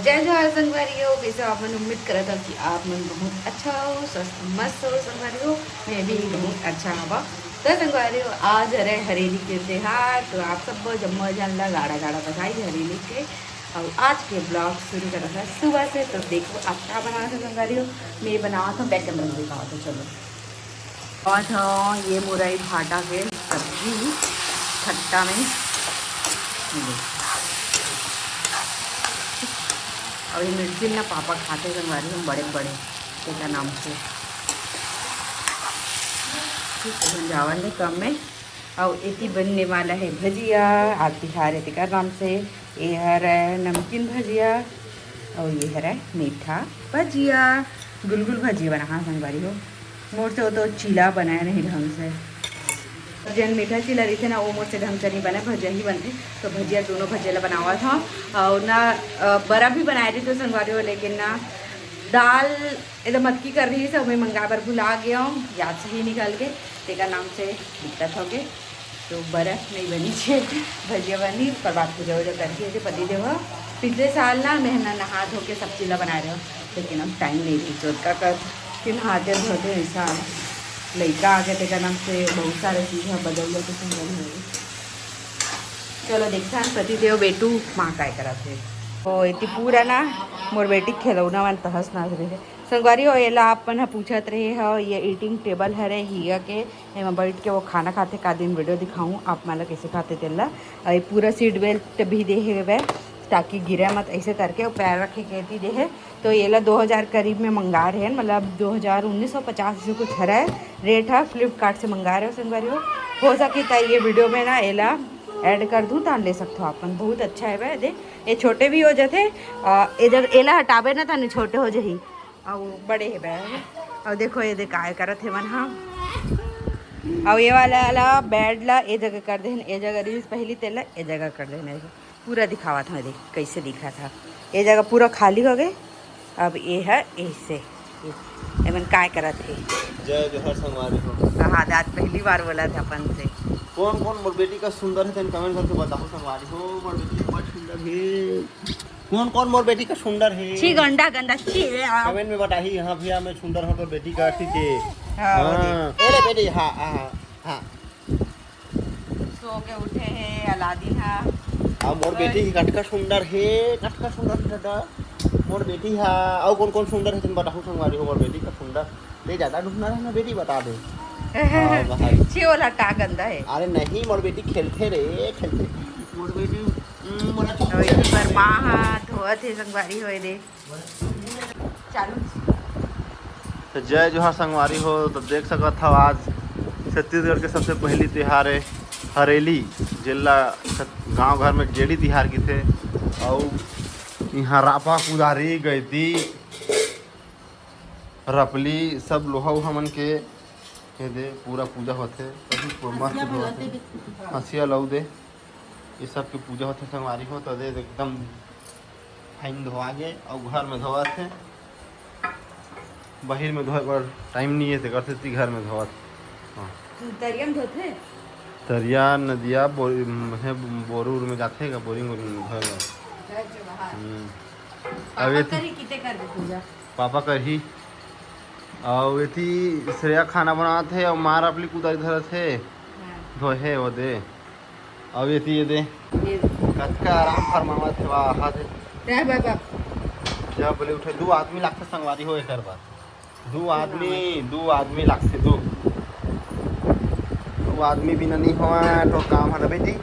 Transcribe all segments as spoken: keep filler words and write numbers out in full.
जय जोहार संगवारी हो, कइसे हो आप मन? उम्मीद करत हव कि आप मन बहुत अच्छा हो, स्वस्थ मस्त हो संगवारी हो। मैं भी बहुत अच्छा हवा। तो संगवारी हो, आज हरे हरेली के त्योहार, तो आप सब जम्मो जन ला गाड़ा गाड़ा बधाई हरेली के। और आज के ब्लॉग शुरू करत हन सुबह से। तो देखो आज का बनावत हन संगवारी हो, मैं बनावत हूँ, बैक कैमरा में दिखावत हूँ, चलो। आज हाँ, ये मुरई भाटा के सब्जी खट्टा में। और ये मिर्ची ना पापा खाथे संगवारी हो बड़े बड़े, तेकर नाम से। ठीक है, हम जावन दे कम में। और एती बनने वाला है भजिया, आज तिहार है तेकर नाम से। ये हर नमकीन भजिया और ये हर मीठा भजिया, गुलगुल भजिया बना, हाँ संगवारी हो। मोर से वो तो चीला बनाए नहीं ढंग से। जेन मीठा चीला रहिथे ना, वो मोर से ढंग से नहीं बने, भजिया ही बनथे। तो भजिया, दोनों भजिया ला बनावत हव। और ना, अ, बरा भी बनाए रहिथे संगवारी हो, लेकिन ना, दाल एकदम अतकी कर रहिस, ओमे मंगाए बर भुला गे हव, याद से ही निकल गे, तेकर नाम से दिक्कत हो गे। तो बरा नहीं बनी छे, भजिया बनी, ओकर बाद पूजा वूजा करके जे पति देव ह। पिछले साल ना मैं ना नहा धो के सब चीज ला बनाए रहे हो, लेकिन अब टाइम नहीं रही, तो का कर कि नहाते धोते इंसान लइका आ गए, तेकर नाम से बहुत सारा चीज ह बदल जाते, संगवारी हो। चलो देखथन पति देव बेटू माँ काय करत हे। ओ एती पूरा ना मोर बेटी खिलौना मन तहस नहस रहे। संगवारी हो, एला आप मन ह पूछत रहे हो, ये ईटिंग टेबल हरे हिया के, एमा बैठ के वो खाना खाथे। का दिन वीडियो दिखाऊं आप मन ला कैसे खाथे तेला। और ये पूरा सीट बेल्ट भी दे हेवे, ताकि गिरे मत, ऐसे करके वो पैर रखे के एती दे हे। तो ये ला दो हज़ार करीब में मंगा रहे हैं, मतलब दो हज़ार उन्नीस सौ पचास से कुछ हरे रेट है, फ्लिपकार्ट से मंगा रहे हो संगवारी हो। हो सके तो ये वीडियो में ना एला ऐड कर दूँ, तान ले सकते हो अपन। बहुत अच्छा है भाई, दे ये छोटे भी हो जाते। आ, ये जब एला हटाबे ना, ताने छोटे हो जाही। अउ बड़े हे बैग। अउ देखो, ये दे काय करत हे मन हा। अउ ये वाला, वाला बेड ला ए जगह कर देहन, ए जगह रहिस पहली, तेला ए जगह कर देहन। पूरा दिखावत हूँ, देख कैसे दिखत हे। ए जगह पूरा खाली हो गए। अब ये है ऐसे, ये, ये मन काय करत हे। जय जोहार संगवारी हो। कहा दाद पहली बार बोला था अपन से। कौन कौन मोर बेटी का सुंदर है, तेन कमेंट करके बताओ संगवारी हो। मोर बेटी बहुत सुंदर है। कौन कौन मोर बेटी का सुंदर है? छी गंदा गंदा छी रे, आओ। कमेंट में बताही, हाँ भैया मैं सुंदर हूँ तो बेटी का, ठीक है। हाँ, हाँ। ए ले बेटी, हाँ, हाँ, हाँ। सो के उठे हे अलादीन हा। हाँ, मोर बेटी ही कटका सुंदर हे, कटका सुंदर हे दादा। मोर बेटी हा, अउ कौन कौन सुंदर हे, तुम बताओ संगवारी हो, मोर बेटी का सुंदर। ले ज्यादा ढूंढना रहे ना बेटी, बता दे। हाँ, बाहर। छी ओला का गंदा हे। अरे नहीं, मोर बेटी खेलथे रे, खेलथे। मोर बेटी, हम्म, मोला तो इतनी बार माँ हा धोवत हे संगवारी होए दे। चालू। तो जय जोहार संगवारी हो, तो देख सकत हव आज छत्तीसगढ़ के सबसे पहली त्योहार है हरेली, जेला छत-, गांव घर में गेड़ी तिहार किथे। अउ इहाँ रापा कुदारी गैती रपली सब लोहा उहा मन के ये दे पूरा पूजा होथे, अभी पूरा मस्त हंसिया भी धोवत होथे। हे। हंसिया लऊ दे, ये सब के पूजा होथे संगवारी हो। तो दे एकदम फाइन धोवा गे अउ घर में धोवत हे। बाहिर में धोए बर टाइम नहीं है, तेकर सेती घर में धोवत। हाँ। तरिया में धोथे? तरिया, नदिया, बोरी, हे बोर उर में जाथे का, बोरिंग वोरिंग में धोए बर। घर के बाहर। हम्म। पापा अब एती करी किते कर दे पूजा? पापा करही। अउ एती श्रेया खाना बनावत हे अउ माँ रपली कुदारी धरत हे। हाँ। धोए हे वो दे। अउ एती ये दे। ये। कतका आराम फरमावत हे, वाह, हाथ हे। रे बाबा। जब बोले उठे, दू आदमी लागथे संगवारी हो एकर बर। दू आदमी, दू आदमी लागथे, दू। दू आदमी बिना नहीं होवय, तो काम है ना बेटी।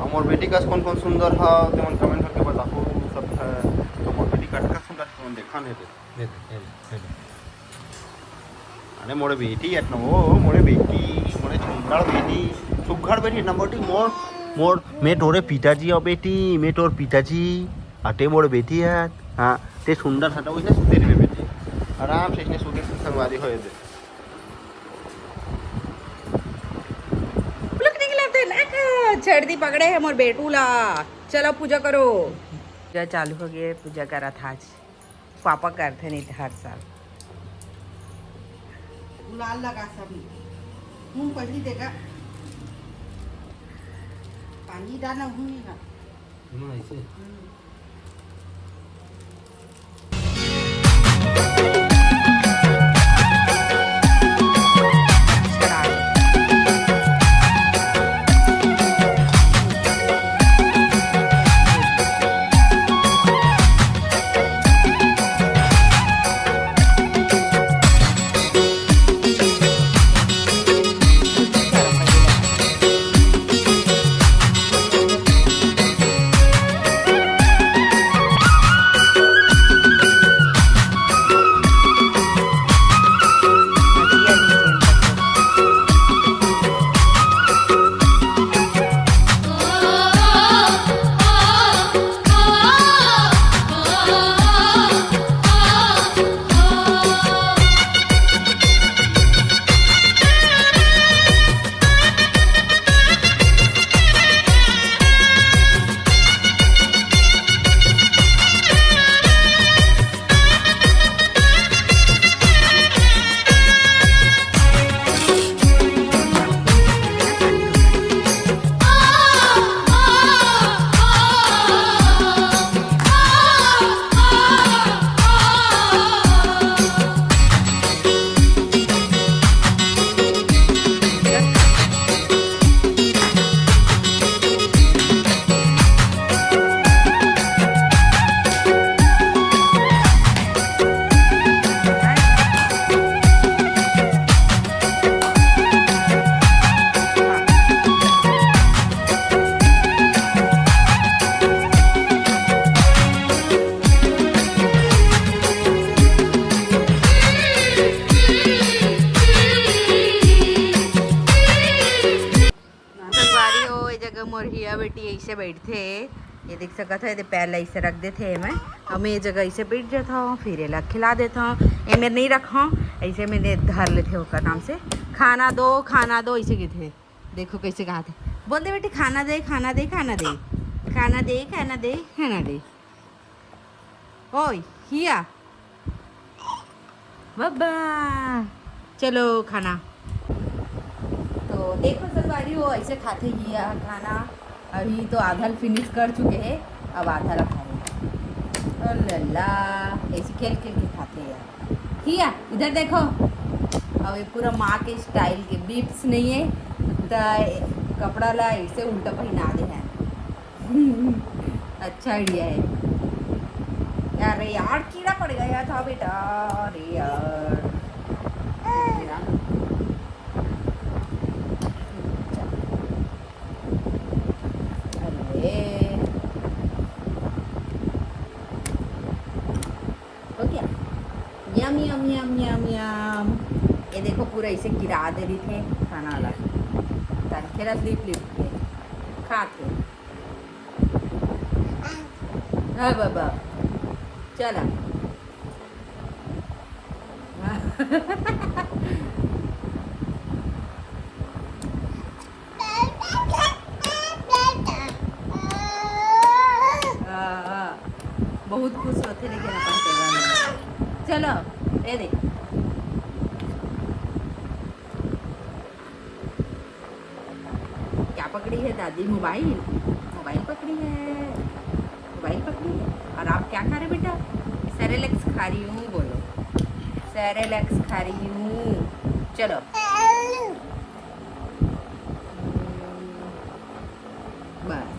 अउ मोर बेटी कस कौन कौन सुंदर ह, तेमन कमेंट करके बताओ सब। तो मोर बेटी कतका सुंदर हे, तेमन देखा नहीं दे। दे दे, दे दे, दे दे। अरे मोरे बेटी अट न, ओ मोरे बेटी, मोरे सुंदर बेटी, सुघर बेटी न बेटी, मोर, मोर, मैं तोरे पिताजी अउ बेटी, मैं तोर पिताजी, अटे मोरे बेटी है। हाँ, ते सुंदर हटा, इसने सुते रहे बेटी, आराम से इसने सुते रहे, संगवारी होए दे। पुलक निकलत हे ना का, छेड़ दी पकड़े है मोर बेटू ला। चलो पूजा करो। पूजा चालू हो गई, पूजा करत आज। पापा करथे नहीं तो हर साल। गुलाल लगा सब। हूँ पहली देखा। पानी डालना हूँ नहीं ना। ना, ऐसे। हम्म। बैठथे, ये देख सकत हो, ये पैर ला ऐसे रख देथे एमे। अब मैं ये जगह ऐसे बैठ जाता हूँ, फिर ये ला खिला देता हूँ। ये मैं नहीं रखा हूँ, ऐसे मैंने धर लेते ओकर नाम से। "खाना दो, खाना दो", ऐसे कहते। देखो कैसे कहा थे, बोल दे बेटी, "खाना दे, खाना दे, खाना दे, खाना दे, खाना दे, खाना दे।" ओए, हिया बाबा, चलो खाना। तो देखो संगवारी हो, ऐसे खाथे हिया खाना। अभी तो आधा ल फिनिश कर चुके हैं, अब आधा ला खाए। ओ लल्ला, ऐसे खेल खेल के खाथे यार। हिया, इधर देखो, अब ये पूरा माँ के स्टाइल के बिप्स नहीं है, तो कपड़ा ला ऐसे उल्टा पहना दे हैं। अच्छा आइडिया है। अरे यार, कीड़ा पड़ गया था बेटा। अरे यार। अरे। हो गया। यम, यम, यम, यम, यम। ये देखो, पूरा इसे गिरा दे रही थे खाना वाला। तनखेला लिप लिप के खाते। हाँ बाबा, चला। हाँ, हाँ। बहुत खुश होते लेकिन अपन सेवा में। चलो, ये देख। क्या पकड़ी है दादी? मोबाइल। मोबाइल पकड़ी है, मोबाइल पकड़ी है। और आप क्या खा रहे बेटा? सेरेलेक्स खा रही हूँ, बोलो, सेरेलेक्स खा रही हूँ। चलो, बस।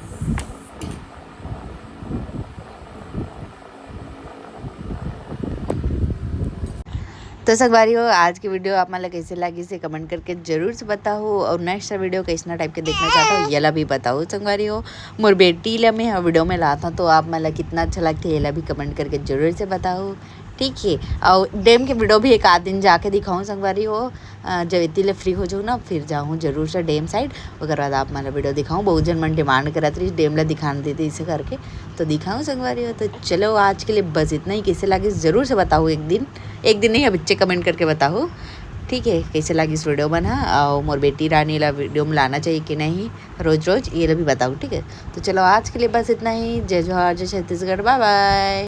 तो संगवारी हो, आज की वीडियो आप मन ला कैसे लागिस, कमेंट करके जरूर से बताओ। और नेक्स्ट वीडियो कैसना टाइप के देखना चाहता हो, येला भी बताओ संगवारी हो। मोर बेटी ला मैं वीडियो में लाता हूँ, तो आप मन ला कितना अच्छा लगता है, येला भी कमेंट करके जरूर से बताओ। ठीक है, और डैम के वीडियो भी एक आध दिन जाके दिखाऊँ संगवारी हो। अ, जब इतनी ले फ्री हो जाऊँ ना, फिर जाऊँ जरूर से डैम साइड। ओकर बाद आप मन ला वीडियो दिखाऊँ। बहुत झन मन डिमांड करत रही, डैम ला दिखाना दीदी, इसे करके। तो दिखाऊँ संगवारी हो। तो चलो, आज के लिए बस इतना ही। कैसे लागिस जरूर से बताओ एक दिन, एक दिन नहीं, अब इच्चे कमेंट करके बताओ। ठीक है, कैसे लागिस वीडियो मन ह, और मोर बेटी रानी ला वीडियो में लाना चाहिए कि नहीं रोज रोज, ये ला भी बताओ। ठीक है, तो चलो, आज के लिए बस इतना ही। जय जोहार, जय छत्तीसगढ़, बाय बाय।